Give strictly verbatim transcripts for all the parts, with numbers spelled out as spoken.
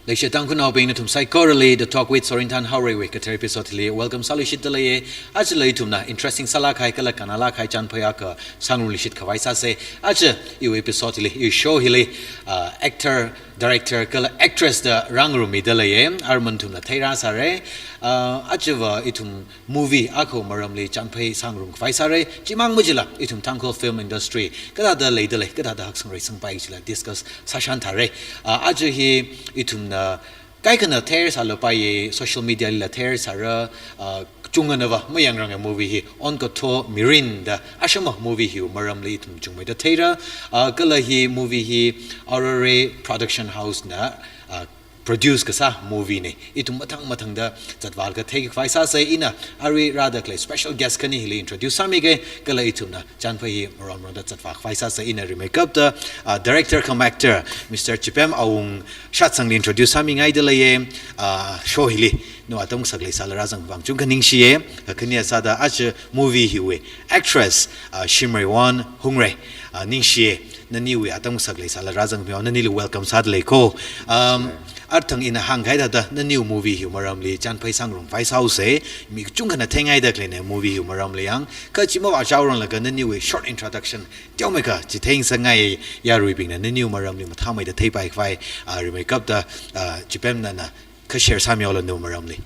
Leishiya Tangkhulnaobing, nathum saikorali The Talk with Sorinthan Haorei wui kathar episode hili welcome sāluishitda leiya. Ajala ithumna interesting sālāk kahai kala kannalāk kahai chānphai akha sāngarumluishit khavai sāsa. Aja iwui episode hili, iwui show hili, uh, actor, director kala actress da rāngarummida leiya. Arui nathumla theirāsāra. Uh, ajava ithum movie akhawui maramli chānphai sāngarum khavai sāra. Chimang majila ithum Tangkhul film industry kathāda leida lei, kathāda haksangrei sangpai chila discuss sāshān thāra. Uh, aja hi ithumna kaikhana theisālapaiya, social media lila theisāra, uh, kachungkhanava mayangranga movie hi, Onkatho Mirin da, ashama movie hiwui maramli ithum chungmeida theira. Uh, kala hi movie hi Aurora Production House na, uh, produce kasā movie na. Ithum mathang mathangda zatvālaga theikhavai sāsa. Ina arui rāda khalei special guest khani hili introduce sāmiga, kala ithumna chānphai hi maron maronda zatvā khavai sāsa. Ina rimeikapta, uh, director cum actor Mister Chipem Awung Shatsangli introduce sāmingaida leiya. Uh, show hili nawui atam kasak leisāla rāzangvang chungkha ningshiya. Kakhane sāda aja movie hiwui actress, uh, Shimreiwon Hungrei, uh, ningshiya. Naniwui atam kasak leisāla rāzangmihaowa, nanili welcome sāda lei ko. Um, arui thang ina hāngkahai thāda naniwui movie hiwui maramli chānphai sāngarum khavai sāhaosa. Mi kachungkhana theingaida khaleina movie hiwui maramli yang. Kha chi mavāchaoranglaga naniwui short introduction teomeikha chitheingasakngai, yaruibingna naniwui maramli mathāmeida theipai khavai, uh, rimeikapta, uh, Chipem nana kha share sāmihaolu nawui maramli.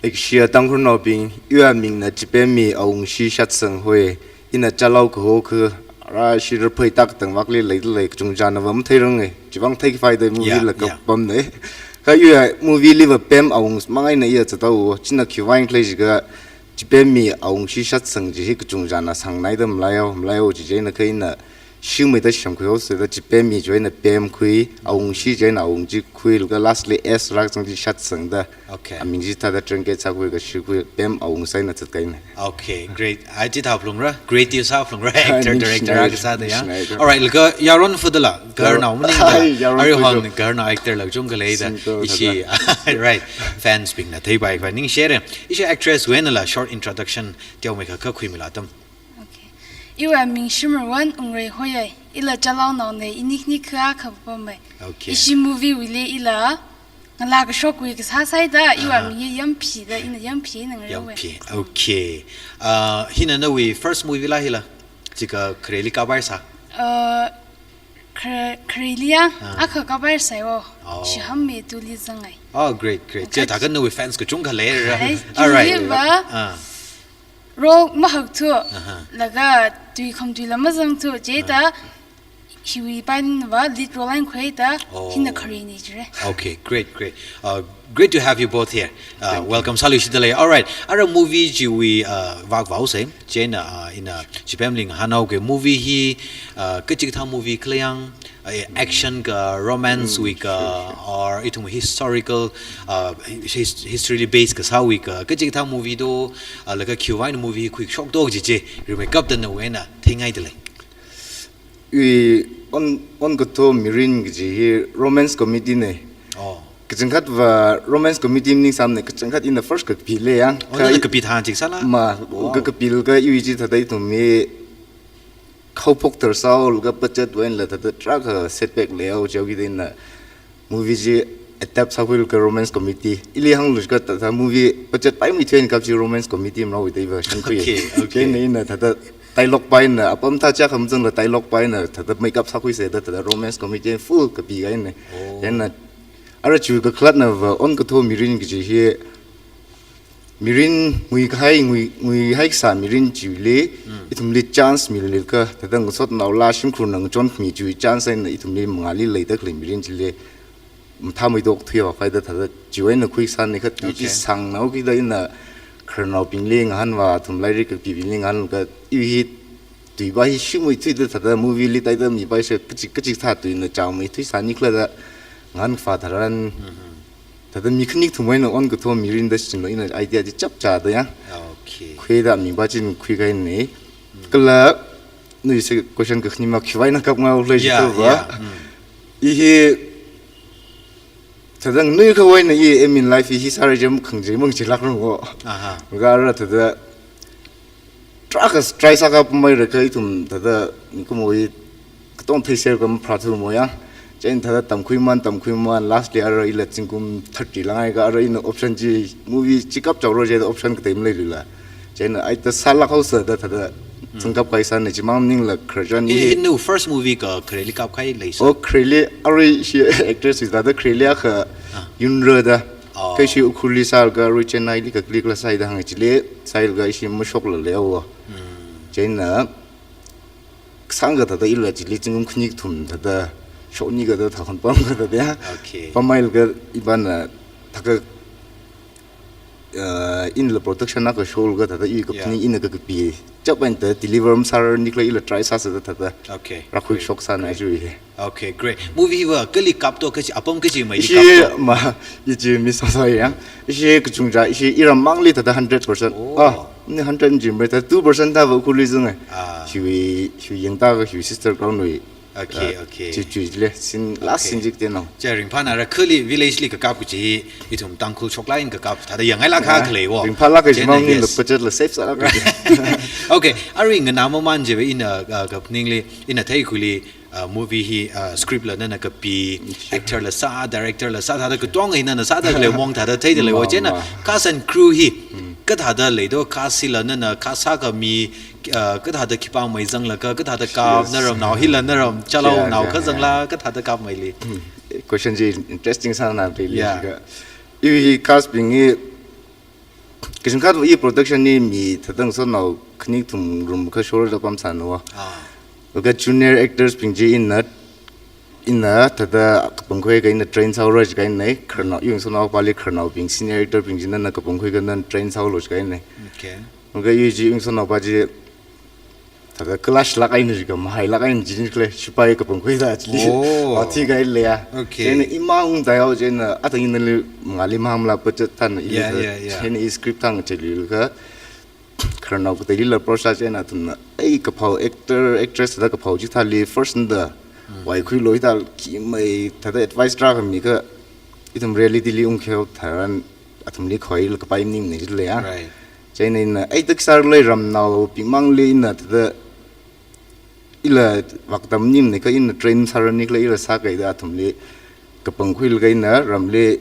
Leishiya Tangkhulnaobing, iwui amingna Chipemmi Awungshi Shatsang hoi. Ina Chalao kaho kha, ara shi raphei tak tangvakli leida lei, kachungchānava matheiranga. Chivang theikhavai da movie Yeah, la yeah. kapamna. Kha iwui movie liva Pem Awung mang eina iya zathaowa. China khiwuivang khala jiakha Chipemmi Awungshi Shatsang chi hi kachungchāna sangnaida maleihaowa, maleihaowa chi chieina kha ina shingmeida semkhuihaosa da Chipemmi chieina Pem khui, Awungshi chieina Awung chi khuilaga lastly S rākazang chi Shatsang da. Okay. Aming chi thāda translate sākhui kashikhui Pem Awung sāda eina zatkahaina. Okay, great. Ai chithā phalungra, great deal sāphalungra, actor, Ningshi director nai, akha sāda ya. Ningshi nai. Alright, laga yaron fudala, Gar- gaharnao maningla. Ai, yaron fuda. Arihon gaharnao actor la chungkha leida. Simple ishi, thāda. Right. Fans bingna theipai khavai ningshira. Ishi actress wui einala short introduction teomeikha khuimilu atam. Okay. Iwui aming Shimreiwon Hungrei hoya. Ila Chalaonaona, ini khani kha kapama. Okay. Ishi movie wuili ila ngalā kashokwui kasā sāhaida, iwui Aha. aming hi Yamphi da, ina Yamphi eina ngareowa. Yamphi. Okay. Uh, hina nawui first movie la hila? Jiakha khareli kapai sā? Uh, khare-, khareli ya, Ah. akha kapai sāya. Oh. Shiham me tuli zangai. Oh, great, great. Okay. Chithākha nawui fans kachungkha leira. Ai, Alright. Khareli va. Ah. Role mahakthu, Aha. laga tui kham tui la mazangthu, chithāda Ah. hiwui pānva lead role eina khuida, Oh. hina khareni jira. Okay, great, great. Uh, great to have you both here. Uh, Thank you. Welcome sāluishitda lei. Alright, ara movie chiwui, uh, vak vaosa, chieina, uh, ina Chipemli ngahānhaoga movie hi, uh, kachikathā movie khala yang, uh, action ka, romance Mm, wui ka, sure, sure. or ithum historical, uh, his-, history li base kasāwui ka, kachikathā movie do, uh, laga khiwuivang movie khuishok do kaji chi, rimeikapta nawui eina theingaida lei. Iwui Onkatho Mirin kaji hi romance comedy na. Oh. Kachangkhatva romance comedy maningsāmana, kachangkhat ina first kapili ya. Oh, Kha nana i- kapi thang chik sāla? Ma, Wow. ka kapili kha iwui chithāda ithumwui khao phok thar sāhaolaga budget wui einala thāda tarākha setback leihaowa, chihaokida ina movie chi adapt sākhuilaga romance comedy. Ili hānglu jiakha thāda movie budget paimei thuihaowa kachi romance comedy maraowa da iva shānkhui. Okay, okay. Chieina ina thāda dialogue pa eina, apam thā chā khamzangla dialogue pa eina, thāda makeup sākhuisa da thāda romance comedy full kapikahaina. Oh. Chieina, ara chiwui kakhalatnava Onkatho Mirin kaji hi, mirin ngui kahai, ngui, nguihai kasā mirin chili, Mm. ithumli chance milaga, thāda ngasotnaola shimkhurna ngachonmi chiwui chance eina ithumli mangāli leida khalei mirin chili, mathāmeida okthuihaowa khavai da thāda chiwui eina khuisāna kha tui chi Okay. sāngnao kida ina khararnaobingli ngahānva, athum lairik kapibingli ngahānlaga iwui hi tui pa hi shimei thuida thāda movie li taida mipai sā kachik, kachikathā tuina chāngmei thuisāni khala da ngahānkhavā tharan. Mhm. Thāda mi khani kathum eina Onkatho Mirin da singlo ina idea chi chapchāda ya. Okay. Khuida ming pa chi eina khuikahaina. Mm. Kala, nawui second question kakhani ma khiwuivang ina kapngaolei Yeah, jithuwa. Yeah. Mm. I hi, thāda nui khavai eina i aim in life hi sāra jam khangachei mangachei lākrang wo. Aha. Laga ara thāda tarākha try sākapammeira kha ithum thāda mikumowui katonga theiser kha mapharāthumo ya. Chieina thāda tamkhuiman, tamkhuiman, lastly ara ila zingkum thirty langhaika ara ina option chi movie chi kapchaora jida option katei maleiluila. Chieina ai thāda sālāk haosa da thāda zangkap kahai sāna, chimang maningla khararchan hi. Eh, no, first movie ka khareli kapkahai leisa? Oh, khareli, arui ishi actress hi thāda khareli akha Yunra da. Oh. Kha ishi Ukhrulli sālaga arui Chennai li kaklikla sāi da hānga, chili sālaga ishi mashoklala leihaowa. Chieina kasāngkha thāda ila chili zingkum khani kathum thāda shokni kada thākhon pamkha thāda ya. Okay. Pamhailaga ivāna thākha, uh, inla production akha sholaga thāda i kaphaning ina kakapi chap eina thāda deliver masārarnikla ila try sāsa da thāda. Okay. Rākhui shoksāna chu hi. Okay, great. Movie va kali kapto kachi, apam kachimeili kapto? Ishi ma, ichi mi sāsāya. Ishi kachungcha, ishi iram mangli thāda hundred percent. Oh. Ah, ni hundred jimei thāda two percent thāva Ukhrulli zanga. Ah. Hiwui, hiwui yangda ka hiwui sister ground wui. Okay, ah, okay. Chi, chile, scene, last scene chi kateonao. Chi ringphāna ra kali village li kakap kachi, ithum Tangkhul shoklāk eina kakap, thāda yangngailāk akha leiwo. Ringphālāk kachi mangli la budget la save sālāk. Okay, arui nganā maman chiva ina, ah, kaphaningli, ina theikhuili, ah, movie hi, ah, script la nana kapi, actor la sā, director la sā, thāda katonga hi nana sāda lei mong thāda theida leiwo. Chieina cast and crew hi kathāda leido, cast hila nana cast sākhami, ah, kathāda khipāmei zanglaga, kathāda kap, naramnao hila naram chālaonao kazangla, kathāda kapmeili. Question chi interesting sāna really. Yeah. Iwui cast bing hi kachungkha i production li mi thāda ngasotnao khani kathum rum kha shorda pamsānawa. Ah. Laga junior actors bing chi ina, ina thāda kapangkhui ka ina train sāhaora jikha ina, khararnao, iwui ngasotnao pali khararnaobing, senior actor bing chi nana kapangkhui ka nana train sāhaolu jikha ina. Okay. Laga iwui chi iwui ngasotnao pa chi thāda clash lāk eina jikha, mahailāk eina jin kle, shipai kapangkhui da chili. Oh. Athi kahaile ya. Okay. Chieina imang ungdai hao chieina, athang inali ngali mamla budget thāna ili. Yeah, yeah, yeah. Chieina i script thang chili ka, khararnao kateilila approach sā chieina athumna, ei kaphao actor, actress da kaphao chithāli first da vaikhuilu hithā kimei thāda advice rākhami kha, ithum reality li ungkheo tharan athumli khuilaga kapai maningmana jile ya. Right. Chieina ina, ei thāda sārlei ramnaobing mangli ina thāda ila vak tam maningmana kha ina train sārarnikla ila sākahai da athumli kapangkhuilaga ina ramli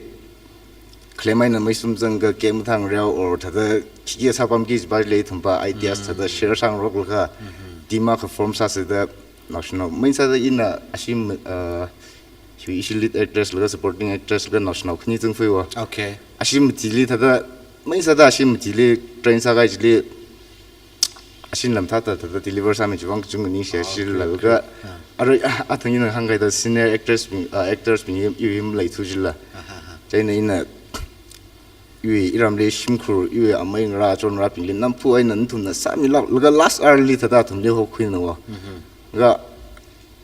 khalem eina meisum zangakha kemthang reo or thāda khikha sāpamki jipa lei ithumpa ideas thāda share sāngaroklaga team akha form sāsa da naoshinao. Main sāda ina ashi, uh, hi ishi lead actress laga supporting actress laga naoshinao khani zangphuiwa. Okay. Ashi matili thāda, main sāda ashi matili train sākahai chili ashinla mathāda thāda deliver sāmi chiwuivang kachungkha ningshi. Ah, okay, shilala okay. Ka, ah, arui, ah, athang ina hāngkahai thāda senior actress bing, ah, actors bing i, iwui hi maleithu jila. Ah, ah, ah. Chieina ina iwui iramli shimkhur, iwui amei ngarā, chon ngarābingli namphu eina nathumna sāmilāk, laga last hour li thāda athumli hokhuinawa. Mhm. Laga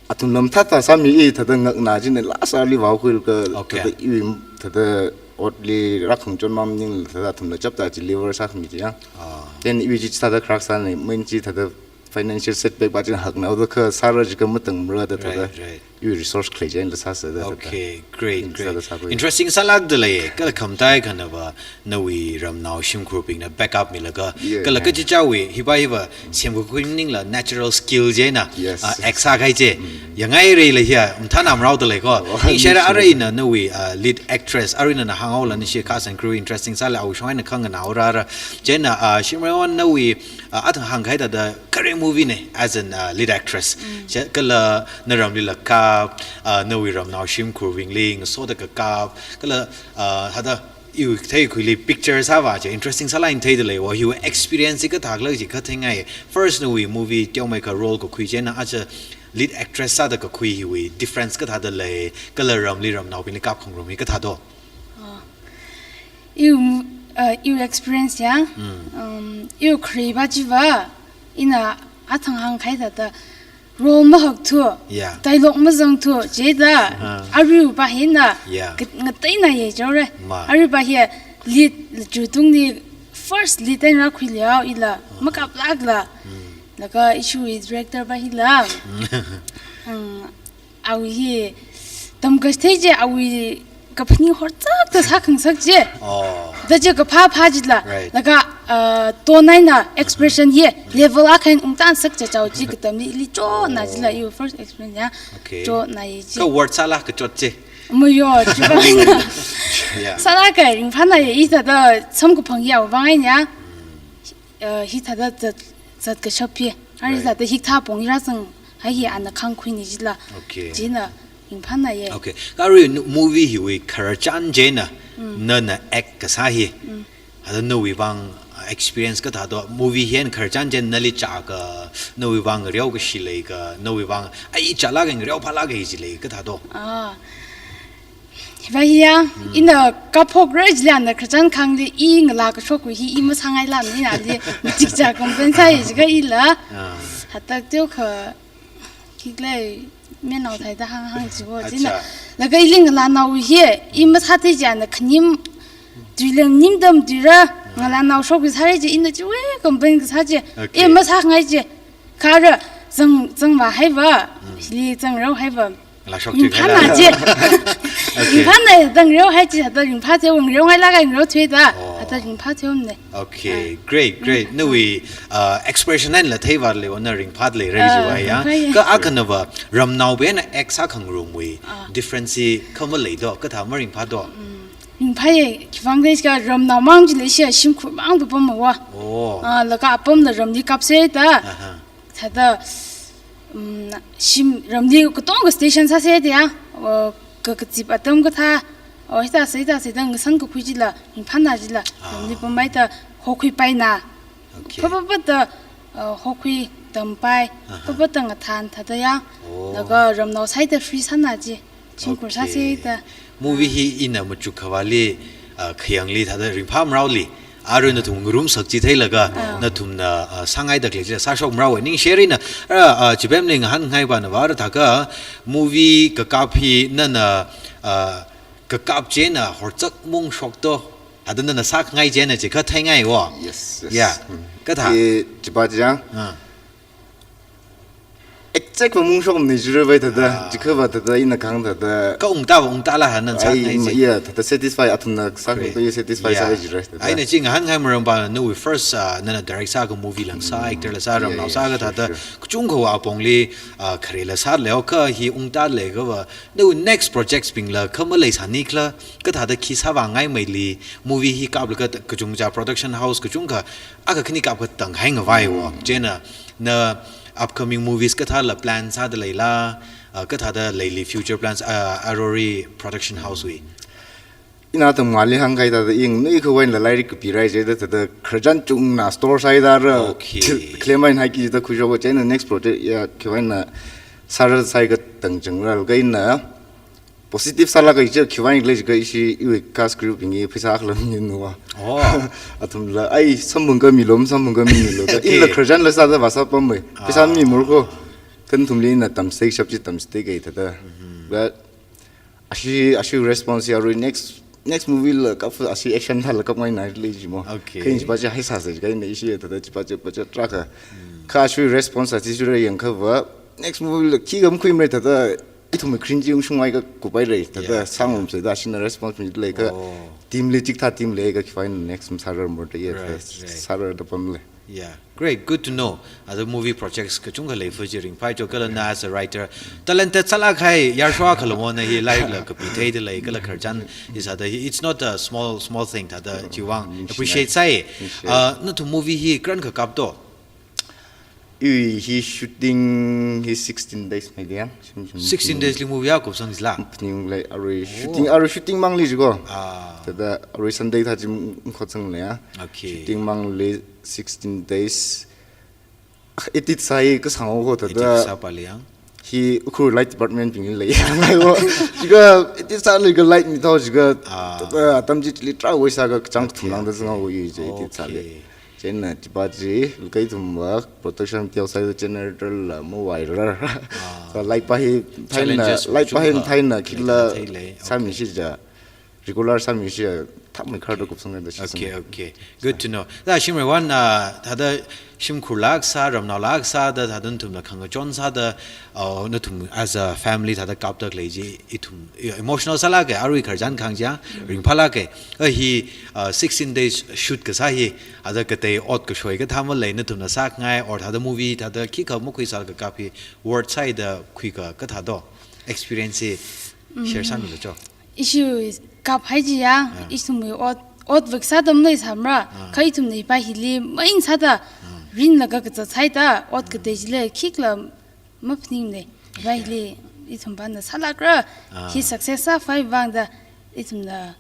athumna mathāda sāmi i thāda ngakna chieina last hour li vāhokhuilaga, okay, thāda iwui thāda otli rākhangachon mang maningla thāda athumna chapda deliver sākhami chi ya. Ah. Then iwui chi thāda kharak sāna, main chi thāda financial setback pa chieina haknao da kha sāra jikha matangmara da thāda. Right, right. Iwui resource khalei chieina la sāsa da thāda. Okay, great, great. Thāda sākhui. Interesting sālākda lei, kala khamataikhana va, nawui ramnao shimkhurbingna backup milaga. Yeah. Kala kachichāwui, hiva hiva, semkakhui maningla natural skill chieina, yes, ah, act sākahai chi. Mm. Yangngaireila hiya, mathānam raoda lei ko. Oh, ningshira ningshi. Arui ina nawui, ah, lead actress, arui nana hānghaola ningshi cast and crew interesting sālei awui shong eina khanganaorara. Chieina, ah, Shimreiwon nawui, ah, athang hāngkahai thāda khare movie na as an, ah, lead actress. Mm. Chi kala naramlila kap, ah, nawui ramnao shimkhurbingli ngasoda kakap, kala, ah, thāda iwui theikhuili picture sāva chi interesting sālāk eina theida leiwo, hiwui experience hi kathālāk chi katheingai. First nawui movie teomeikha role kakhui chieina aja lead actress sāda kakhui hiwui difference kathāda lei, kala ramli ramnaobingli kapkhangarum hi kathādo? Oh. Iwui, uh, iwui experience ya. Mm. Um, iwui khareva chiva, ina athang hāngkahai thāda, role mahakthu, yeah, dialogue mazangthu, chida, ah, aruiva hina, yeah, ka-, ngateina ye jore. Ma. Aruiva hi lead, chutungli first lead eina rākhuileo ila, ah, makaplākla. Mm. Laga ishiwui director va hila. Mm. Um, awui hi, tamkachithei chi awui kaphaning horchakta sākhangasak chi. Oh. Da chi kaphā phā chila. Right. Laga, Uh, tone eina expression hi level akha eina ungtānsak chachao chi katamli ili chotna jila, iwui first experience ya. Okay. Chotna hi chi. Ka word sāla kachot chi. Mayo, chiwuivang eina. Yeah. Sālaga ringphānaye, hithāda samkaphang yao vang eina ya. Uh, hithāda zat, zat kashap hi. Ari Right. Hithāda hikathā pong hi rāzang, hai hi ana khangkhuini jila. Okay. China ringphānaye. Okay. Ka arui nu-, movie hiwui khararchan china, Mm. nana act kasā hi. Mm. Hithāda nawui vang, uh, experience kathā do, movie hi eina khararchan china nali chaka, nawui vang ngareo kashi leika, nawui vang, ai chālaga ngareo phālaga hi chi lei kathā do. Ah. Hiva hi ya, Mm. ina kaphok rajli ana khararchan khangli i ngala kashok hi i masāngaila, ina ali machikcha compensate jiakha ila. Ah. Hithāda teokha, khiklei, menao thaida hānghāng chiwo, Acha. China. Laga ili ngalanao hi, i masāthei chi ana khanim, tuilam nim dam tuira, ngalanao shok hi sāra chi ina chiwui compensate kasā chi. Okay. I masāngai chi. Kha ara, zang, zangvā haiva, Mm. hili zangrao haiva. Ngalā shok chi Ringphāna khala. Chi. Okay. Ringphāna zangrao hai chi, hithāda ringphā chi, zangrao ngailaga zangrao thuida. Oh. Hithāda ringphā chi omne. Okay, Ah. great, great. Mm. Nawui, uh, expression eina la theiva leiwo na ringphā lei rai Ah, jiwui ya. ringphāye. Ka akhanava ramnaobingna act sākhangarumwui Ah. difference hi kha maleido, kathā maringphādo. Mm. Ringphāye, khiwuivang dei ka ramnao mang chi leishi shimkhur mang papam mawa. Oh. Ah, laga apamla ramli kapsei da. Aha. Hithāda, um, shim ramli katonga station sāsei da ya. Oh, ka kazip atam kathā. Oh, hithāsei, hithāsei da ngasan kakhui jila, ringphāna jila. Ah. Ramli pampai da hokhuipaina. Okay. Phaphapha da, uh, hokhui tampai, Aha. phaphapha da ngathān thāda ya, Oh. laga ramnao saida free sāna chi, shimkhur Okay. sāsei da. Movie hi ina machuk khavāli, uh, khayangli thāda ringphā maraoli, arui nathum ngarumsak chi theilaga, Ah. nathumna, uh, sāngaida khalei chi sāshok maraowa ningshi rina, uh, uh, Chipemli ngahānngai pa nava ara thākha, movie kakap hi nana, uh, kakap china horchak mungshok to, Hithāda nana sākhangai china chi kha theingaiwo. Yes, yes. Yeah. Mm. Kathā. I chipa chi ya. Ah. Exact va mungshok ni jira vai thāda. Ah. Chikhava thāda ina khang thāda. Ka ungtāva ungtāla ha nana Ai, sākhangai chi. Yeah, thāda satisfy athumna sākhangai Great. Satisfy Yeah. sāi jira thāda. Ai na chi ngahānngai maram pa nawui first, ah, nana direct sākha movie lang sā, Mm. actor la sā, Yeah, ramnao yeah, sākha sure, thāda. Sure. Kachungkha va apongli, ah, kharela sālei, kha hi ungtālei kava. Nawui next projects bingla kha maleisāni khala, kathāda khi sāvāngai meili, movie hi kaplaga kachungcha production house kachungkha, akha khani kapkha tanghai ngavaiwo. Mm. China, na upcoming movies kathāla plan sāda leila, ah, kathāda leili future plans, ah, Arori Production House wui. Ina tangmali hāngkahai thāda ing, nui kha wine la lairik kapirai jida thāda khararchan chungna store sāi da ra. Okay. Claim wine haiki jida khuishoka china next project ya khi wine na sāra sāi katang chang ra, kaina positive sālaga ichi khi wine le jiakha ishi iwui cast crew bing hi pheisā khalam ni nuwa. Oh. Athumla, ai, samphang kha milo, samphang kha milo da. Okay. Ila khararchan la sāda vāsā pam mai. Pheisā Ah. mi murko. Kha nathumli ina tamsei shap chi tamsei kai thāda. Mm-hmm. But ashi, ashi response ya rui next, next movie la kap ashi action thāla kapngai na le jimo. Okay. Kha ina chipa chi haisāsei kaina ishi thāda chipa chi pa chi track. Mm. Kha ashi response achi jira yangkhava next movie la khi kam khuimara thāda ithum cringe ungshungwai kakupai rai thāda Yeah. sāngarumsei da ashina response mi leikha Oh. team li chikathā team leikha khi wine next masārar murda ya Right, thāda right. sārar da pamle. Yeah, great, good to know. Other movie projects kachungkha leifa chi ringphācho kala na as a writer. Talented sālāk kahai yarsho akhala mona hi lairik la kapi theida lei kala khararchan is thāda hi. It's not a small, small thing thāda chiwuivang. Ningshi appreciate nai. Sai. Ningshi. Ah, nathum movie hi kharan kha kapto? Iwui hi shooting hi sixteen days mai diang. Shim, shim, Sixteen shim. Days li movie a kupsang jila? Phaning lei arui Oh. shooting, arui shooting mangli jiko. Ah. Thāda arui Sunday thā chi mkhotsang lei ya. Okay. Shooting mangli sixteen days. Edit sāi kasāng ko thāda. Edit sāpa liang? Hi Ukhrul light department bing lei. Ngaiwo. Jiakha edit sāli kha light mi thao jiakha. Ah. Thāda atam chili try wai sākha kachāng Okay, kathum lāngda okay. zanghaowa i je edit sāli. Okay. China chipa chi, kai thumva, production teo sāi generator la mavaira. Ah. So light pa hi thaina, Challenges light pa hi kachungkha thaina leida khila thei lei. Okay. Sāmishi ja. Regular sāmishi ja. thakmei kharda kupsang da shi. Okay, okay. Good to know. Da Shimreiwon, uh, thāda shimkhurla kasā, ramnaola kasā da, thāda nathumla khangachon sāda, uh, nathum as a family thāda kapda khalei chi, ithum, eh, emotional sālāka, arui khararchan kahāng chi, ringphālāka. Uh, hi, uh, sixteen days shoot kasā hi, thāda katei ot kashoi kathā malei, nathumna sākhangai, or thāda movie, thāda khikha makhuisāla kakap hi, worth sāi da khuika kathā do. Experience hi share sāmilu cho. Ishi kaphai chiya, ah, ithumwui ot, ot vak sāda maleisāmara. Ah. Kha ithumna hipa hili main sāda, ah, rinlaga kazat sāhaida, ot, ah, katei chili khikhala maphaninglei. Hipa, okay, hili ithum pāna sālākra, ah, hi success sākhavai vangda, ithumna,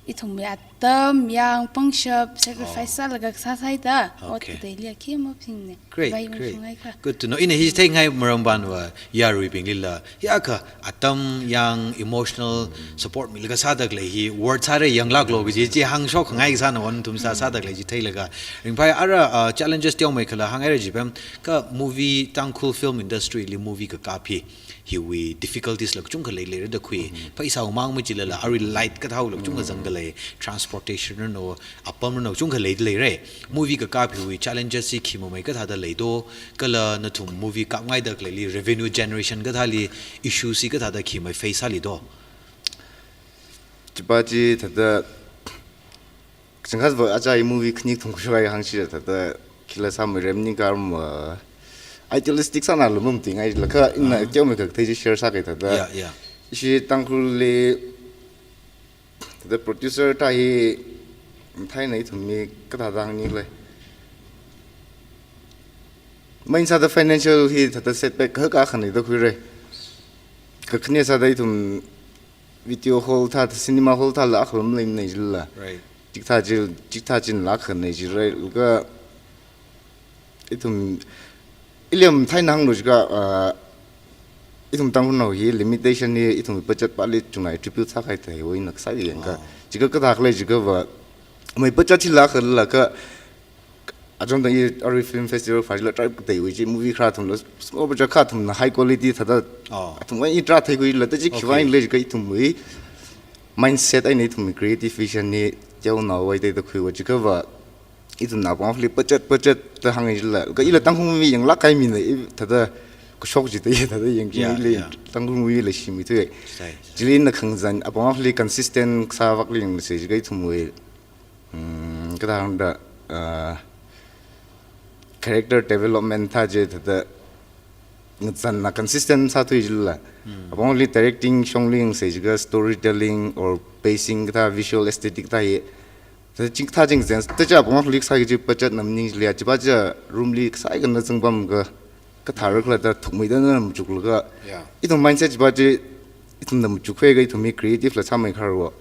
ithumwui atam, yāng, pangshap, sacrifice, oh, sālaga kasā sāhaida, ot, okay, kateili khi maphaninglei. Great, great. Good to know. Ina hi theingai maram pānva yaruibinglila, hi akha atam, yāng, emotional support milaga sāda khalei hi worth sāra, yanglāklu kaji chi hāngshok khangai kasāna, nathum sā, sāda khalei chi theilaga. Ringphāi. Ara, uh, challenges teomeikhala hāngngaira jipem, kha movie, Tangkhul film industry li movie kakap hi, hiwui difficulties la kachungkha leilei rāda khui. Mm. Pheisāwui mang machilala, arui light kathāla kachungkha zangda lei, transportation rano, apam rano kachungkha leida leira. Movie kakap hiwui challenges hi khi mamei kathāda leido, kala nathum movie kapngaida khaleili revenue generation kathāli issue hi kathāda khi mai face sālido. Chipa chi thāda, changkhat va aja i movie khani kathum kashok kahai hāngshira thāda, khila sāmei rem ni kar ma, idealistic sāna lumum tingai laka ina, ah, teomeikha kathei chi share sāki thāda. Yeah, yeah. Ishi Tangkhulli, thāda producer thā hi, matheina ithum mi kathāda hāngni lei. Main sāda financial hi thāda setback kakā khani da khuira. Kakhane sāda ithum video hall thā, cinema hall thāla akhalam leimana jila. Right. Chikathā chi, chikathā chinla khani jira. Laga ithum, ili matheina hānglu jiakha, uh, ithum Tangkhulnao hi limitation hi ithum budget pāli chungna attribute sākahai theiwui ina kasā yangkha. Oh. Jiakha kathā khalei jiakha va, mei budget chila khalala kha, achon tang i arui film festival phaila try kateiwui chi movie khara athumla, small budget kha athumna high quality thāda, oh, athumwui i try theikhuila da chi, okay, khiwui eina lei jiakha ithumwui mindset eina ithumwui creative vision hi teonaowui thāda khuiwa jiakha va, ithumna apong akhali budget, budget da hāngi jila. Kha ila Tangkhul movie yanglāk kahai mina, i thāda kashok jida, i thāda yangki, yeah, ili, yeah, Tangkhul movie la shimei thui. Sai, sai. Chili ina khangazan, apong akhali consistent sāvakli yangsa jiakha ithumwui, mm, kathāda, uh, character development thā chi thāda ngazanna consistent sāthui jila. Hmm. Apong akhali directing shongli yangsa jiakha storytelling or pacing kathā visual aesthetic thā hi. Thāda chingthā chingzen, thāda chi apong akhali kasā kaji budget na maning jila, chipa chi room li kasā kana zangpam kha, kathāra khala thāda thukmeida na machuklaga. Yeah. Ithum mindset chipa chi, ithumna machukhaiakha ithum hi creative la sāmei kharwa.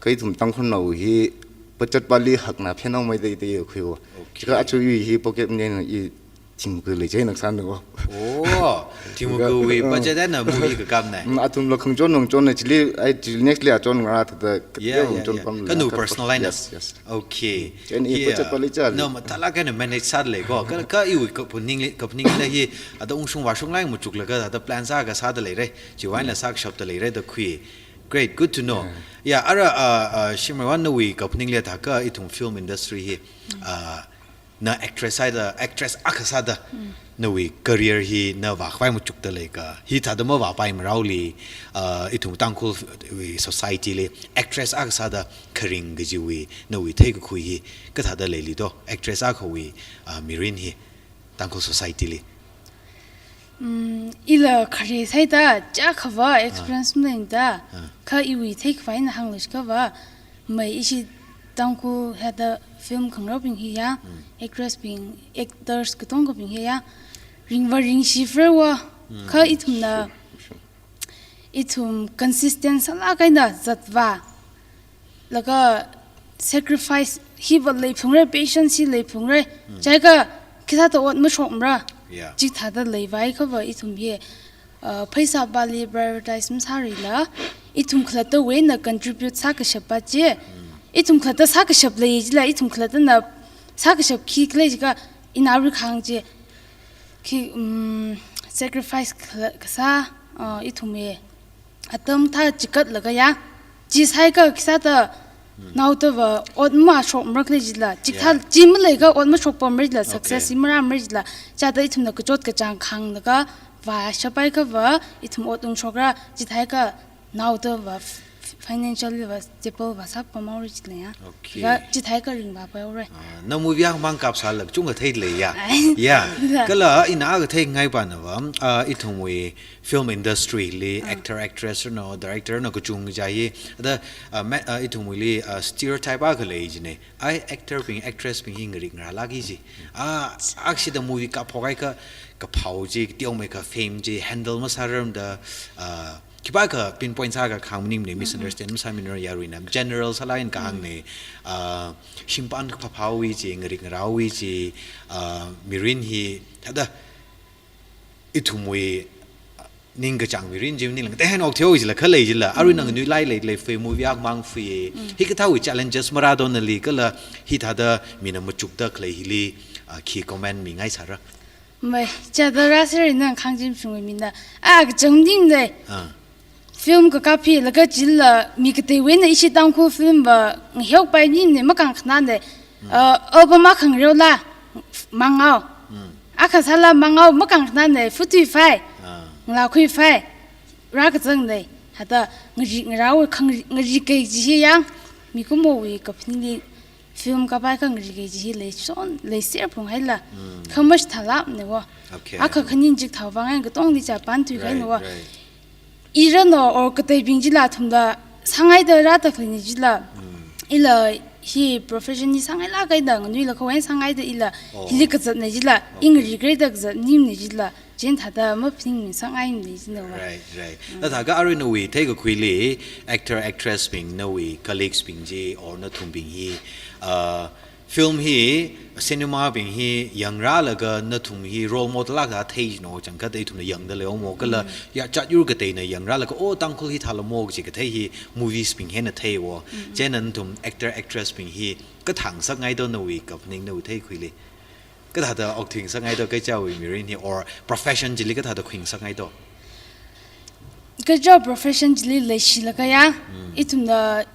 Kha ithum Tangkhulnao hi budget pāli hakna phenao mai dai dai khuiwa. Okay. Jiakha achu i hi pocket money na i thingkha lei chai nak san wo. Oh, thingkhawui budget eina movie kakapna. Mm, athumla khangachon ngachonna chili, ai chili next li achon ngarā thāda, yeah, yeah, ngachon, yeah, pam kha na personal line. Yes, yes. Okay. Chieina i, yeah, budget pāli chali. Na mathālāk eina manage sāda lei ko. Kha, kha iwui kaphaningli, kaphaningla hi, thāda ungshung vāshunglāk machuklaga, thāda plan sākha sāda leira. Chiwui eina, mm, sākashapda leira da khui. Great, good to know. Yeah. Yeah, ara, uh, uh, Shimreiwon nawui kaphaningli thākha ithum film industry hi, uh, na actress sāda, actress akha sāda, mm, nawui career hi na vākhavai machukda leikha, hithāda mavāpaimara li, uh, ithum Tangkhulwui society li actress akha sāda kharing kajiwui nawui theikakhui hi kathāda leilido, actress akhawui, uh, mirin hi Tangkhul society li. Mm, ila khare sāhaida chākhava, ah, experience maleimada. Ah. Kha iwui theikhavai eina hānglu jiakha va, mei ishi Tangkhul thāda film khangareobing hiya, mm, actress bing, actors katongkabing hiya, ringva ringshi freiwa, mm, kha ithumna, sure, sure, ithum consistent sālāk eina zatvā. Laga sacrifice hiva leiphungra, patience hi leiphungra. Hmm. Chiakha khisāda ot mashokmara. Yeah. Chithāda leivai khava ithum hi, uh, pheisā pāli prioritize masārila, ithum khalattawui eina contribute sākashap pa chi. Hmm. Ithum khalatta sākashap lei jila, ithum khalattana sākashap khi khalei jiakha ina arui kahāng chi. Khi, um, sacrifice khala-, kasā, uh, ithumwui atam thā chikatlaga ya, chi sāhaiakha khisāda Naodava ot mashokmara khalei jila, chithā Yeah. chi maleiakha ot mashokpamra jila, Okay. success hi marāmara jila, chithāda ithumna kachot kachāng khānglaga vāshapaiakha va, ithum ot ungshokra, chithākha naodava f-, f-, financially va stable va sāpamhaora jila ya. Okay. Ga chithākha ringvāpaira. Ah, na movie akhamang kapsālāk chungkha theilei ya. Ai. Ya. Ya. Kala ina akha theingaipana va, ah, ithumwui film industry li Ah. actor, actress no, director no kachungkha chi hi. Thāda, ah, ma-, ah, ithumwuili, ah, stereotype akha lei jina. Ai actor bing, actress bing hi ngarik ngarālāka ji. Ah, akshida movie kapphok haiakha kaphao chi, teomeikha fame chi, handle masārarmada, ah, khipākha pinpoint sāakha khāng maningmana, misunderstand masāminara yaruina. General sālāk eina kahāngna, ah, shimpan phaphaowa ji, ngarik ngarāowa ji, ah, mirin hi, thāda, ithumwui ningkachāng mirin chi maningla, tehen okthuihaowa jila, khalei jila, aruina nganuilāk leilei fei movie akhamang fei. Hikathāwui challenges marādo nali kala hithāda mina machukda khalei hili, ah, khi comment mingaisāra. Mai, chithāda rāserina khangachim shungwui mina. Ah, kachang ding dei. Ah. Film kakap hi laga chila mi kateiwui eina ishi Tangkhul film va ngaheokpai nina makāngkhanāna. Ah, album akha ngareola mangao. Akha sāla mangao makāngkhanāna, futhuiphai. Ah. Ngalākhuiphai. Rākazangna. Thāda ngari, ngarao khang ngari kei chi hi yang. Mikumowui kaphaningli film kapai khangarei kaji hi leishon, leiser phunghaila. Khamashit thalapna wo. Okay. Akha khaning chikathā vāngai katongli chapān thuikahaina wo. Right, right. Ira no or kateibing chila athumla sāngaida rāda khaleina chila. Ila hi profession hi sāngailāk eina nganuilakha wen sāngaida ila Oh. hili kazatna chila. Okay. Ing regret da kazat nimna chila. Chithāda maphaningmi sāngaimana china wo. Right, right. Thākha arui nawui theikakhuili actor, actress bing, nawui colleagues bing chi, or nathumbing hi, uh, film hi, cinema bing hi, yangrālaga nathum hi role model akha thei jino, changkhat ithumna yangda leihaomo, kala ya chatyur kateina yangrālaga, oh, Tangkhul hithālamo kaji kathei hi movies bing hina theiwo. Chieina nathum actor, actress bing hi, kathāngasakngai do nawui kaphaning nawui theikhuili. Kathāda okthuingasakngai do, kachichāwui mirin hi or profession chili kathāda khuingasakngai do? Kachichā profession chili leishilaga ya, ithumna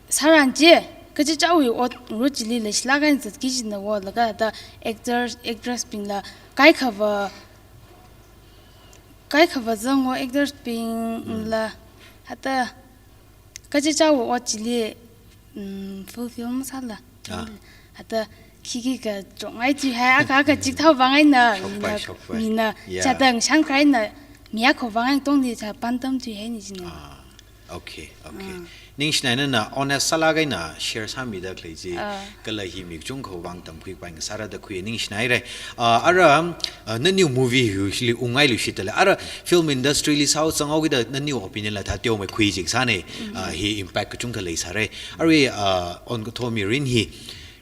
sāran chi, kachichāwui ot ngarut chili leishilāk eina zatki jina wo, laga thāda actor, actress bingla, kaikhava, kaikhava zang wo actors bingla, thāda, kachichāwui ot chili, mm, fulfill masāla. Ah. Thāda khikhi kachongai thuihai, akha akha chikathā vāngaina, Shokpai, mina, shokpai. mina, Yeah. chithāda ngashan karaina, mi akha vāngai tongli chapān tam thuihaina china. Ah, okay, okay. Ah. Ningshinaina na honest sālāk eina share sāmida khalei chi, Ah. kala hi mi kachungkhawui vang tamkhuipai ngasāra da khui ningshinaira. Ah, ara, ah, naniu movie hi shili ungngailuishitdalei. Ara film industry li sāo zanghaokida naniu opinion la thā teomeikhui jiksāna, ah, hi impact kachungkha leisāra. Arui, ah, onkathā mirin hi,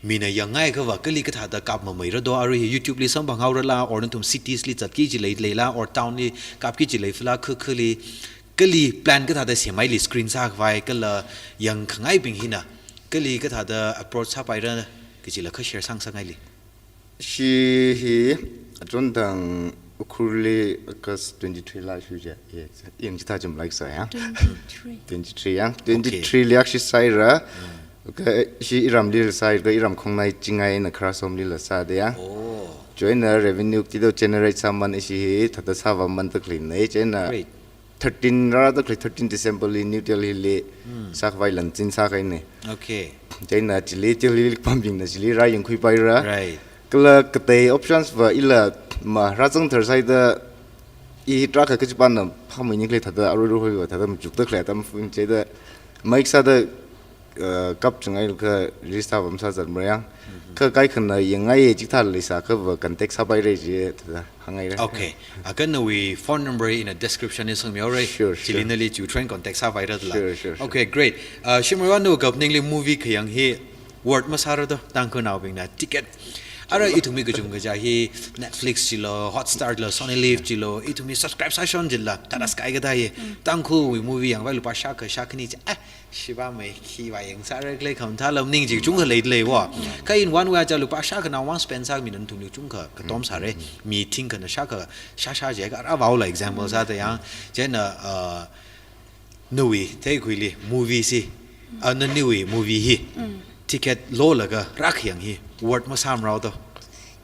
mina yangngai akhava kali kathāda kapmameira do, arui hi YouTube li samphanghaorala, or nathum cities li zatki ji leileila, or town li kapki ji leifala, khakhali, kali plan kathāda semhaili screen sākhavai, kala yangkhangaibing hina, kali kathāda approach sāpaira, kajila kha share sāngasakngaili. Shi hi, achonthang Ukhrulli August twenty-three la shuja, yes, yin chithā chim like sa ya. Twenty-three. Twenty-three ya. Okay. Twenty-three li akha shi sāhaira. Ka shi iramlila sāhaira, iram khongnai Chingai na Kharasomlila sāda ya. Oh. Chieina revenue tido generate sāman ishi hi, thāda sāvāman taklina, chieina Great. thirteen rāda khalei thirteen December li New Delhi li sākhavai lanchin sākahaina. Okay. Chieina chili Delhi li pambingna chili rāyangkhuipaira. Right. Kala katei options va ila ma rāzangthar sāhaida i tarākha kachipāna phāmei nikhalei thāda arui ruhoi va thāda machukda khalei atam phun chieina maik sāda, uh, kap chungai lukha release thā vam sā zat mara yang. Kha kaikhana yangngai chikathā leisā akhava contact sāpaira ji thāda hāngngaira. Okay. Akha nawui phone number ina description li sangmihaora. Sure, sure. Chili nali chiwui through eina contact sāpaira dala. Sure, sure, sure. Okay, great. Uh, Shimreiwui kaphaningli movie khayang hi worth masāra do, Tangkhulnaobingna ticket. Ara ithumwui kachungkha chi hi Netflix chilo, Hotstar chilo, Sony Liv chilo, ithumwui subscribe sāshon jila, thāda sākahai kathā hi. Tangkhulwui movie yangvai lupā shākha shākhani chi, ah, shiva mai khi vāyang sāra khalei khamathā lam ning chi chungkha leidalei wo. Kha in one way aja lupā shākhanao vang spend sāmina nathumli chungkha katom sāra. Mi thingkhana shākha, shāshā jiakha rāvaola example sāda yang. Chieina, uh, nawui theikhuili movie chi A, naniwui movie hi ticket lolaga rākhayang hi word masāmrao to.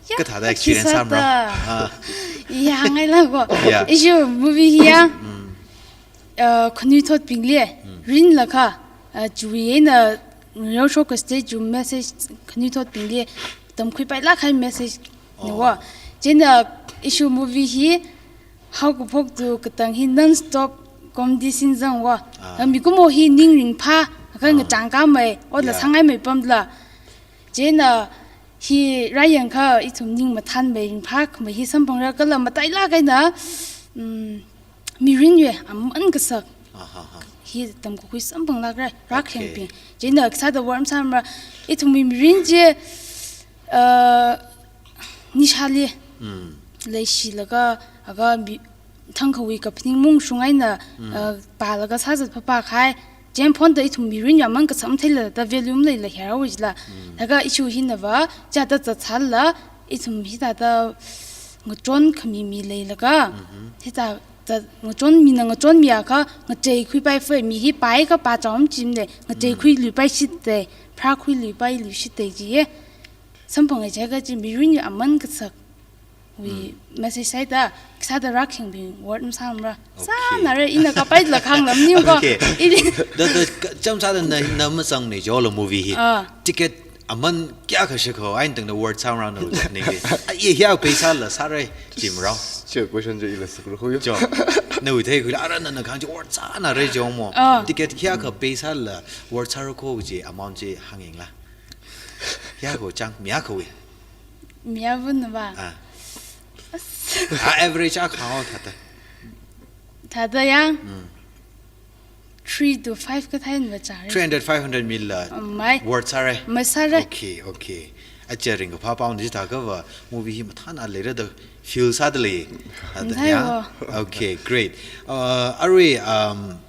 Ya, kathāda a experience sāmrao? Khisāda. Ah. Ya, ngailako. Ya. Ishiwui movie hiya, uh, khanuithotbingli rinlaga, uh, chiwui eina ngareoshoka stage wui message khanuithotbingli tamkhuipailāk kahai message niwo. Oh. Chieina ishiwui movie hi haokaphok tu katang hi non-stop comedy scene zangwo. Ah. Mikumo hi ning ringphā, kha ngachang kamei, otla sāngaimei pamla. Chieina hi rāyangkha ithum ning mathānmei ringphākhamei hi samphangra kala matailāk eina, mm, mirinwui aman kasak. Ah, ha, ha. Hi tamkakhui samphanglākra, rākhayangbing. Okay. Chieina khisāda word masāmra, ithumwui mirin chi, uh, nishāli leishilaga, aga mi, thangkhawui kaphaning mungshung eina, uh, pālaga sāzat phapha kahai. Chieina phonda ithum mirin aman kasam theila da value maleila hiyarwui jila. Laga issue hinava, chithāda zatsālala, ithum hithāda ngachon khami mi leilaga, hithāda ngachon mina ngachonmiakha, ngacheikhuipai fei mi hi pai kapā chao machimane, ngacheikhuiluipai shitdei, phākhuiluipai luishitdei jiye. Samphang eche kachi mirin aman kasakwui message sāda, khisāda rākhayangbing word masāmra. Okay. Sānara ina kapaila khanglam niwo. Okay. Ili. Da, da, ka-, cham sāda na, na mazangne jolo movie hi. Ah. Ticket aman kayākha shakho, ain tangda word sāmrao na ujak ninge. A, ye hiya pay sāla sāra jimrao. Che question je ila sukru huyo. Jo. Nawui theikhuila, ara nana khang chi word sānara jongmo. Ah. Ticket kayākha pay sāla word sāra kho chi amount chi hāngyangla. Kayākha chang, mi kayākhawui? Mi kayākhawui nava? Ah. As- Ah, average akha hāngo thāda. Thāda ya? Mm. Three to five kathānava chāra. Three hundred, five hundred mila. Um, mai. Word sāra? Masāra. Okay, okay. Acha ringkaphā pao ni thākhava movie hi mathāna leira da feel sāda lei. Thāda ya? Mathāi wo. Okay, great. Uh, arui, um,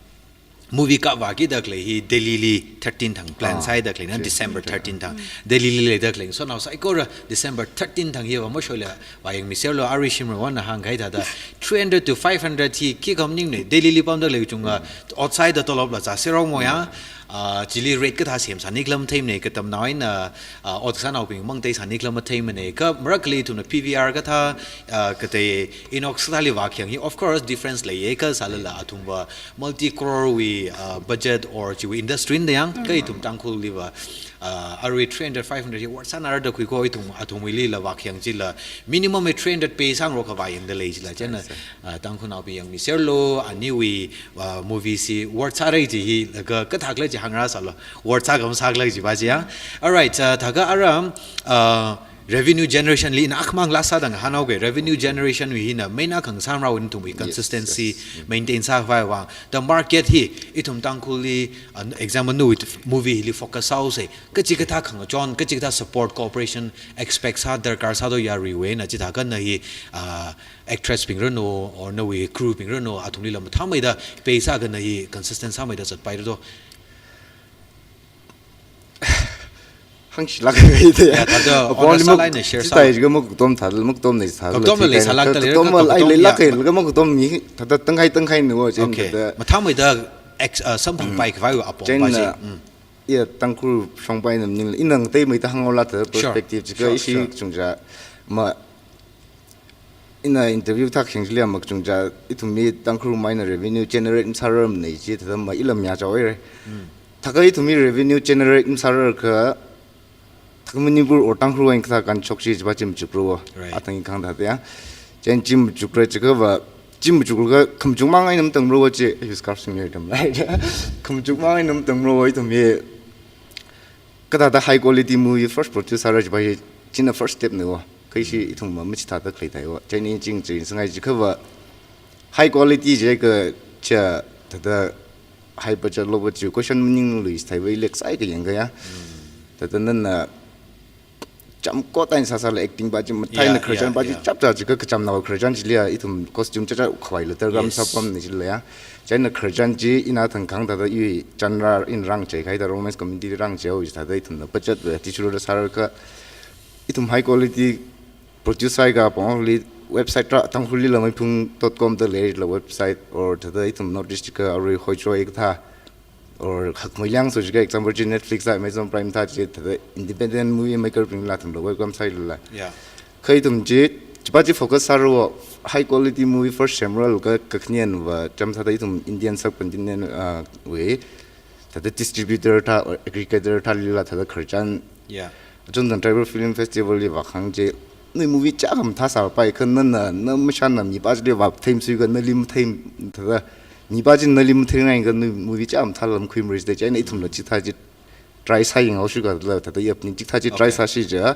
movie kavākida khalei hi Delhi li thirteen thang plan sāida khalei na, December thirteen thang. Delhi li leida khalei. So nao saikora December thirteen thang hiva mashoila vāyangmiserlu, arui shimrao wana hāngkahai thāda three hundred to five hundred hi khikha maningne, Delhi li pamda khalei chunga, outside da tolopla zāserrao moya, ah, chili rate kathā semsāni khala matheimane, katamnao eina, ah, ot kasānaobing mang teisāni khala matheimane, kha marakhali ithumna P V R kathā, ah, katei Inox kathāli vākhayang hi, of course, difference leiye, kha sālala athumva multi crore wui, uh, budget or chiwui industry na yang, kha ithum Tangkhulliva, uh, arui three hundred, five hundred hi word sānara da khuiko ithum, athumwuilila vākhayang chila, minimum hi three hundred pay sāngarok kha vāyangda lei chila, chieina, uh, Tangkhulnaobing yangmiserlu, aniwui, uh, movie chi word sāra chi hi, laga kathākhala chi hāngrāsālu, word sākha masākhala chi va chi ya. Alright, uh, thākha ara, uh, revenue generation li ina akhamang last sāda ngahānhaoke, revenue generation wui hina main akha ngasāmrao ithumwui consistency maintain sākhavai vang. The market hi ithum Tangkhulli, uh, example nawui movie hili focus sāhaosa. Kachikathā khangachon, kachikathā support, cooperation expect sā darkar sāda yaruiwui eina chithākha na hi, uh, actress bing ranu, or nawui crew bing ranu, athumlila mathāmeida pay sākha na hi consistent sāmeida zatpaira do. Hāngshilāk kahai de. Ya, thāda apong honest limuk laina share sā. Chitai jiakha makatom thāda, makatomna thāda. Katomla leisālākda leira, katomla katom ai leilāk ya. Kahai, laga makatom mi thāda tangkhai tangkhai niwo, chieina thāda. Okay. Mathāmeida ex-, uh, samphangpai khavai apong chieina va chi. Mm. Ya, Tangkhul shongpai nam ning, ina ngateimeida hānghaola thāda perspective jiakha ishi chungcha ma Ina interview thak hingli amak chungcha, ithumwui Tangkhul maina revenue generate masārarmana chi, thāda ma ila miya chaoire. Thākha ithumwui revenue generate masārarkha, thākha Manipur or Tangkhul wui eina kathā kanshok chi chiva chi machukro. Right. Athang i khangda ya. Chieina chi machukra chiakhava, chi machukra khamachukmang eina matamro chi, use scarf singler dam, right? Khamachukmang eina matamro ithumwui. Kathāda high quality movie first produce sāra chiva hi, china first step niwo. Kha ishi ithum ma machithāda khalei thaiwo. Chieina ching ching sangai chiakhava high quality jiakha cha thāda high budget low budget question maninglui thaiwui lek sai kayang kaya. Thāda nana cham kotain sāsāla acting va chi mathāina khararchan va chi chapchap chiakha kachamnao khararchan chili ya ithum costume chapchap khavaila darkar masāpamna chili ya. Chieina khararchan chi ina thang khangda thāda i genre in rāngachei kahai thāda romance comedy rāngachei haowa thāda ithumna budget va tichurda sārarkha ithum high quality produce sāhaiakha apongli website ra Tangkhulli la maiphung dot com da leila website or thāda ithum North East ka arui hoichoi kathā or hakmei liang so jiakha example chi Netflix la Amazon Prime thā chi thāda independent movie maker bingla athumla welcome sāhailala. Yeah. Kha ithum chi, chipa chi focus sāra high quality movie first semra laga kakhane va chām sāda ithum Indian subcontinent, ah, wui thāda distributor thā, or aggregator thālila thāda khararchan. Yeah. Achon tang Tribal Film Festival li vākhang chi, nawui movie chiyākha mathā sāpai kha nana, na mashana mipā chili vātheimsui kha nali matheim thāda, mipā chi nali matheingai kha nawui movie chiyākha mathāla makhuimarei da chieina ithumla chithā chi try sāyanghaosi kala thāda yapni chithā chi try Okay. sāsi ja.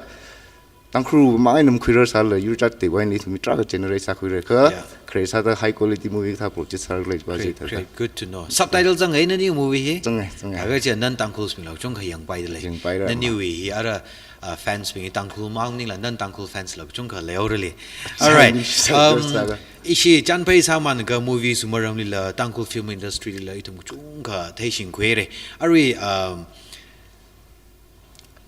Tangkhul mang eina makhuirar sāla yur chat te wai ni ithum mi try ka generate sākhuira kha. Yeah. Khare sāda high quality movie thā project sāra lei ba Great, thāda. Great, good to know. Subtitle zanghai nani movie hi? Zanghai, zanghai. Aga chi non Tangkhuls bingla kachungkha yangpaida lei. Yangpaira ma. Naniwui hi ara, uh, fans bing Tangkhul mang maningla non Tangkhul fans la kachungkha leihaora lei. Alright. Chinese Um, sāda. Ishi chānphai sāmān kha movie sum maramlila Tangkhul film industry lila ithum kachungkha theishingkhuira. Arui, um,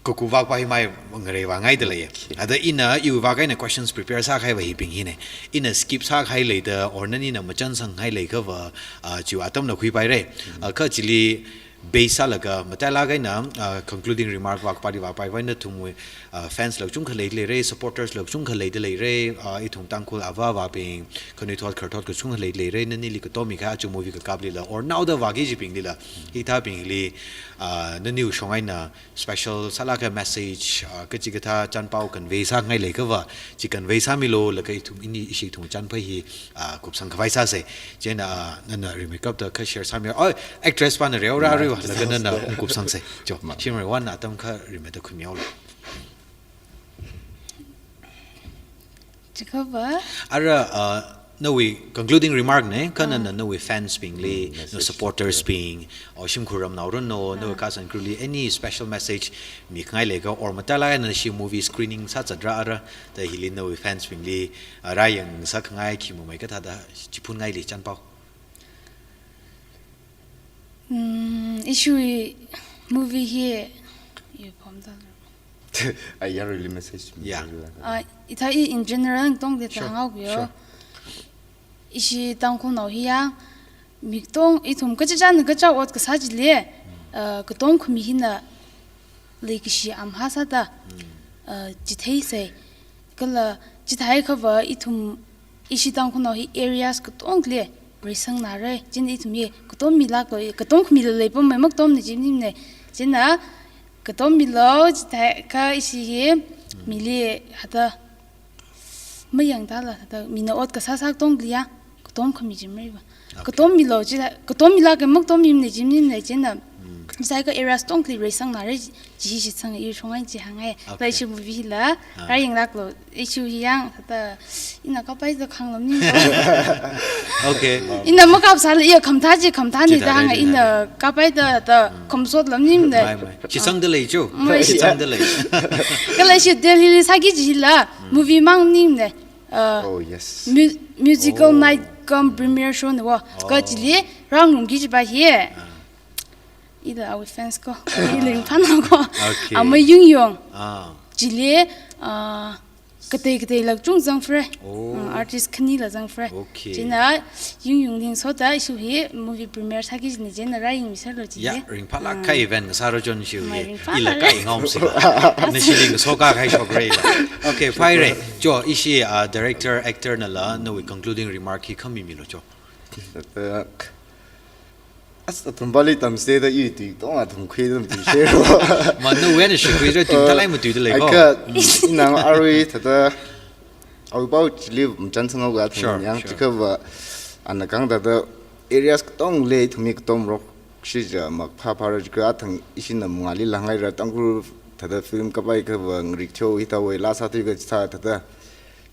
kaku vak pa hi mai ngarei vāngaida lei. Okay. Ada ina iwui vak eina questions prepare sākahai va hibing hina. Ina skip sākahai leida or nanina machān sanghai lei kha va, ah, chiwui atamla khuipaira. Mm. Ah, kha chili base sālaga matailāk eina, ah, concluding remark vak pali vāpai va nathumwui, ah, fans la kachungkha leida leira, supporters la kachungkha leida leira, ah, ithum Tangkhul ava avābing, khanuithot khararthot kachungkha leida leira, nanili katom mikahai aja movie kakaplila or naoda vāki kajibinglila. Hithābingli, ah, naniwui shong eina special sālāk kahai message, ah, kachikathā chānpao convey sāngai lei kha va, chi convey sāmilu laga ithum ini ishi ithum chānphai hi, ah, kupsang khavai sāsa. Chieina, ah, nana rimeikapta kha share sāmi. Oh, actress pana reo ra reo laga nana kupsangsa. Jo, Ma. Shimrei wan atam kha rimeida khuimilu. Chikhava? Ara, uh, nawui concluding remark na, kha Ah. nana nawui fans bingli, Mm, nawui message. supporters Yeah. bing, or shimkhur ramnao run no, nawui Ah. cast and crew li, any special message mikhangai lei kha, or matailāk eina ishi movie screening sāzatra ara, thāda hili nawui fans bingli, uh, rāyang sākhangai khi mamei kathāda, chiphunngai lei chānpao. Mm, ishi movie hi, yu pom da. Ai, yarui li message mi Yeah. la. Ah, ithā i in general tongda Sure, hānghao yo. sure. Ishi Tangkhulnao hi ya, mi katong, ithum kachichāna kachā ot kasā chili, Mm. ah, katom khami hina leikashi amha sāda, Mm. ah, chitheisa. Kala chithei kha va ithum ishi Tangkhulnao hi areas katongli reisangna rai. Chieina ithum hi katom milāklo, katom khamila leipam mai makatomna chi maningmana. Chieina katom milo, chithei kha ishi hi mili hada mayang dala hada mina ot kasā sā katongli ya, katom khami chi mari va. Okay. Katom milo chi, katom milāka makatom mimana chi maningmana chieina. Mm. Chithei kha areas katongli reisangna rai chi shitsang i shong eina chi hānghai. Okay. Lai ishi movie la, Ah. rāyanglāklo, ishi hi yang, thāda, ina kapai da khanglam ni. Okay. Ina makap sāla, iya khamathā chi khamathāna Chithā da hānga, rai, ina chithā rai. kapai da, da, Mm. khamsot lam ni da. Mai, mai. Shitsangda lei chu. Mai. Shitsangda lei. Kala ishi Delhi li sāki kajila, Mm. movie mang maningmana. Uh, Oh, yes. mu-, musical Oh. night cum premiere show na wo. Kha Oh. chili, rāngarumki kajipa hi. Ah. Ila awui fans ko, ila ringphāna ko. Okay. Ama Yungyong. Ah. Chili, ah, katei katei la kachung zangphara. Oh. Ah, artist khanila zangphara. Okay. Chieina Yungyong ningsoda ishi hi movie premiere sāki kajina chieina rāyangmiserlo chi. Ya, ringphālāk Ah. kahai event ngasāra chon ishi Mai hi. ringphālāk Ila kahai ngaum si. Nashili ngasoka kahai shokra la. Okay, phaira. Jo, ishi, ah, director, actor nala, nawui concluding remark hi khami milo jo. Thāda, as athum pali tamsāda i tui tong athum khuida tui share lo. Ma nawui eina shikhuira tui thalai matuida lei ko. Ai kha, ina arui thāda, awui pao chili machān sanghao kha athum Sure, yang sure. chikhava, ana kahāng thāda, areas katongli ithum mi katom rok shi ja mak pha pha ra jiakha athang ishina mangāli langaira Tangkhul thāda film kapai kha va ngarik theo hithāwui la sāthui kha chithā thāda.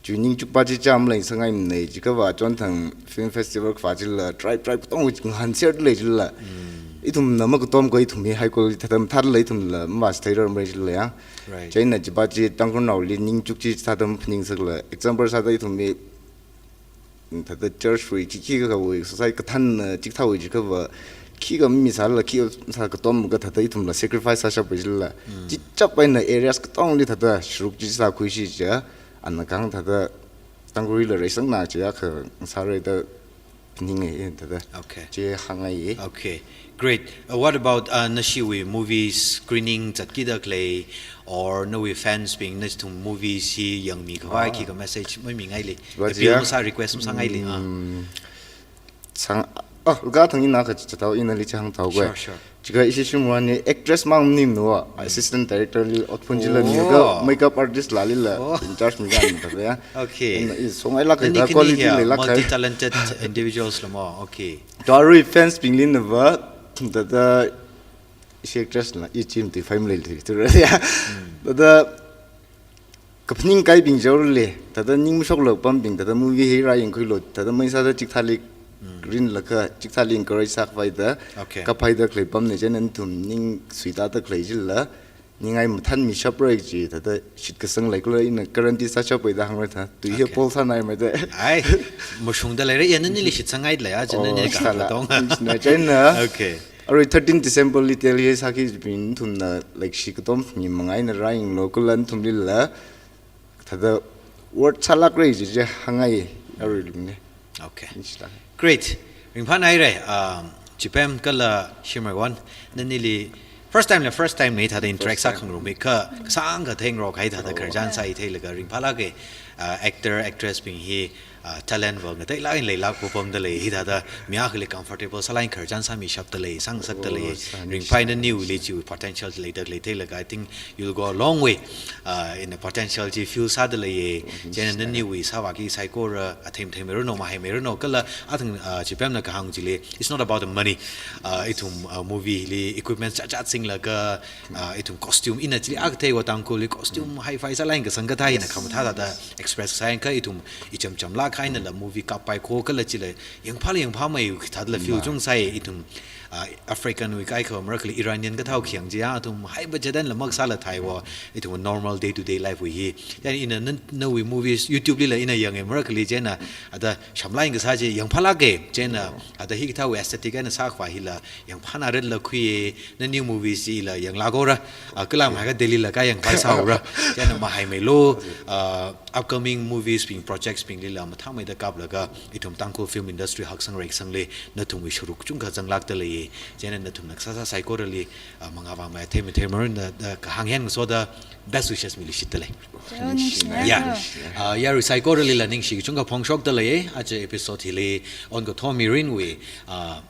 Chu ningchukpa chi chām lei sangai manei jiakha va chon thang film festival kha chila tribe, tribe katong ngahānser lei chila. Mm. Ithumna makatom kha ithum hi high quality thāda mathālei ithumla mavāsthei ramrei chila ya. Right. Chieina chipa chi Tangkhulnaoli ningchuk chi thāda maphaningsakla. Example sāda ithum hi, mm, thāda church wui, khikhi kawui, society kathān, uh, chikathāwui jiakha va, khikha misāla, khikha sā katom kha thāda ithumla sacrifice sāshappai chila. Mm. Chichap eina areas katongli thāda sharuk chi sākhui shi ja, ana kahāng thāda Tangkhulli la reisangna chi ya kha sāra da Ningai, eh, thāda. Okay. Chi hāngngai. Okay. Great. Uh, what about, uh, nashiwui movie screening zatkida khalei, or nawui fans bing nathum movie hi yangmi khavai, ah, khikha message maimingaili. Appeal masā, request masāngaili. Ah. Mm. Sang, ah, ga thang ina kachithaowa, inali chihāngthaowa. Sure, sure. Chikha ishi shimwani actress mang maningmana, assistant director li ot phunchila, oh, niga makeup artist lalila, oh, in charge migan thāda ya. Okay. Ina i songailāk, nani da khani quality leilāk, multi talented individuals lamo. Okay. Tharui fans bingli nava, thāda ishi actress la, i chim ti family ti, thāda ya. Hmm. Thāda kaphaning kahaibing jaole, thāda ning mashoklāk pambing, thāda movie hi rāyangkhuilu, thāda maisāda chikathāli, mm, rinlaga, chikathāli encourage sākhavai da, okay, kaphaida khalei pamna, chieina nathum ning suitāda khalei chila, ningai mathānmishapra chi, thāda shitkasang leikhala ina guarantee sāshappai da hāngra thā, tui hi, okay, pol sānai mai da. Ai, mashungda leira, ya nanili shitsangailei, ya, chieina, oh, nili sāla, kahāng katong. Na chieina. Okay. Arui thirteen December li Delhi sāki bing nathumna, like, shi katom mi mangaina rāyanglu kala nathumlila, thāda worth sālākra chi chi hāngngai arui lungli. Okay. Nishita. Great. Ringphānaira, um, Chipem kala Shimreiwon, nanili first time la first time na thāda interact, first time, sākhangarummi, kha kasāngkha theingarok kahai thāda, oh, khararchan sāi theilaga ringphālāka, uh, actor, actress bing hi, ah, talent va ngateilāk eina leilāk pamda lei, hithāda mi akhali comfortable sālāk eina khararchan sāmishapda lei, sāngasakda lei, oh, sāngasakda lei. Ringphāi, naniwuili chiwui potential leida khalei theilaga, I think you'll go a long way, ah, in the potential chi fill sāda leiya, oh, chieina naniwui sāvāki saikora, athei matheimeiranu, mahaimeiranu, kala athang, ah, Chipemna kahāng chili, it's not about the money. Ah, ithum, ah, movie li equipments chacha singlaga, ah, ithum costume ina chili akha theiva Tangkhulli costume hi-fi sālāk eina kasang kathā ina khamathā thāda express sāyangkha ithum icham chamlāk eina la movie kappai kho kala chila yangphāla yangphāmei thāda la feel, mm, chungsai ithum, ah, African wui kaikha marakali Iranian kathā khayang chiya athum hi-fi chadan la mak sāla theiva ithum normal day to day life wui hi. Chieina ina nan, nawui movies YouTube lila ina yanga marakali chieina ada shamlāk eina kasā chi yangphālāka chieina ada hikathāwui aesthetic eina sākhavai hila yangphāna ret la khuiya, nani movies chila yanglākora, ah, kala mahaikha Delhi la kayangpai sāora, chieina mahaimeilu, ah, upcoming movies bing, projects binglila mathāmeida kaplaga, ithum Tangkhul film industry haksang reisangli, nathumwui sharuk chungkha zanglākda leiya, chieina nathumna kasāsā saikorali, ah, mangā vāmei, athei matheimeiranu da, da kahāng hi ngasoda, best wishes miluishitda lei. Yeah. Ah, yarui saikoralila ningshi kachungkha phongshokda leiya, aja episode hili onkathā mirinwui, ah,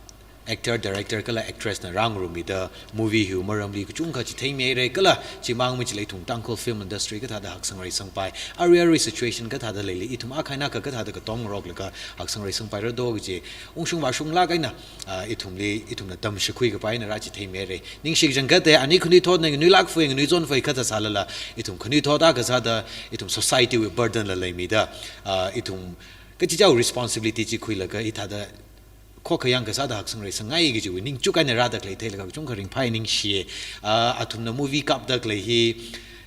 actor, director kala actress na rāngarummida movie hiwui maramli kachungkha chitheimihaira kala chimang machila ithum Tangkhul film industry kathāda haksang reisangpai, arui arui situation kathāda leili, ithum akha eina akha kathāda katom ngaroklaga haksang reisangpaira do kaji ungshung vāshunglāk eina, ah, ithumli, ithumna tamshikhui kapai eina rāchitheimihaira. Ningshi kachangkhatta, ani khanuithotna nganuilāk fui, nganuichon fui kathā sālala, ithum khanuithot akha sāda, ithum society wui burden la leimida, ah, ithum kachichāwui responsibility chi khuilaga hithāda khokhayang kasāda haksang reisangngai kajiwui ningchuk eina rāda khalei theilaga kachungkha ringphāi, ningshiya. Ah, athumna movie kapda khalei hi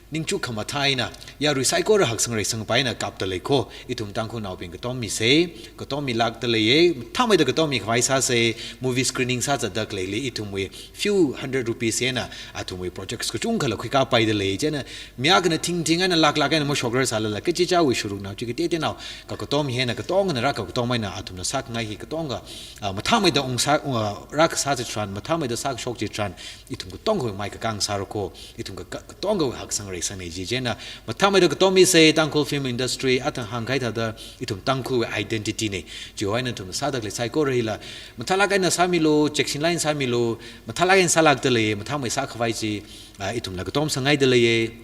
ningchuk khamathā eina, yarui saikora haksang reisangpai eina kapda lei kho, ithum Tangkhulnaobing katom misa, katom milākda leiya, mathāmeida katom mikhavai sāsa, movie screening sāzatda khaleili ithumwui few hundred rupees eina athumwui projects kachungkhala khuikāpaida lei, chieina mi akhana thingthing eina lāklāk eina mashokrar sālala, kachichāwui sharuknao chi kateoteonao, kakatom hi eina katongana rākakatom eina athumna sākhangai hi katonga, ah, mathāmeida ungsā, ah, rākasā chitharan, mathāmeida sākashok chitharan, ithum katongawui mai kakāng sāra kho, ithum ka, ka, katongawui haksang reisangna ji, chieina mathāmeida katom misa, Tangkhul film industry, athang hāngkahai thāda, ithum Tangkhulwui identity na. Chiwui eina nathumna sāda khalei saikora hila mathālāk eina sāmilu, cheksinlāk eina sāmilu, mathālāk eina sālākda lei, mathāmei sākhavai chi, ah, ithumla katom sāngaida leiya.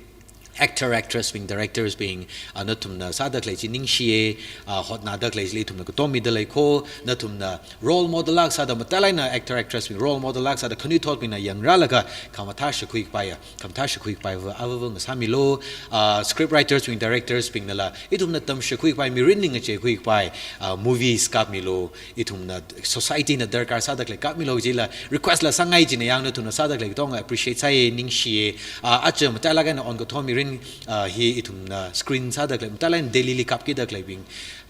Actor, actress bing, directors bing, ah, nathumna sāda khalei chi ningshiya, ah, hotnāda khalei chili ithumna katom mida lei kho, nathumna role model lāk sāda, matailāk eina actor, actress bing role model lāk sāda, khanuithotbingna yangrālaga khamathā shakhui kapaiya, khamathā shakhui kapaiva, avava ngasāmilu, ah, script writers bing, directors bingnala ithumna tamshakhui kapai, mirin ning ngacheikhui kapai, ah, movies kapmilu, ithumna society na darkar sāda khalei kapmilu jila request la sāngai jina, yang nathumna sāda khalei katonga appreciate sāya, ningshiya. Ah, aja matailāk eina onkathā mirin, ah, hi ithumna screen sāda khalei, matailāk eina Delhili kapkida khaleibing,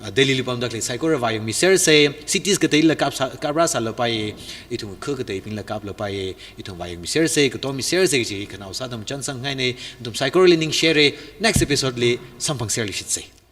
ah, Delhili pamda khalei saikora vāyangmisersa, cities kateila kap sā, kaprā sālapai, ithum kha kateibingla kaplapai, ithum vāyangmisersa, katom misersa kaji khanao sāda machānsang ngaina, nathum saikorali ningshihaira, next episode li samphangserluishitsa.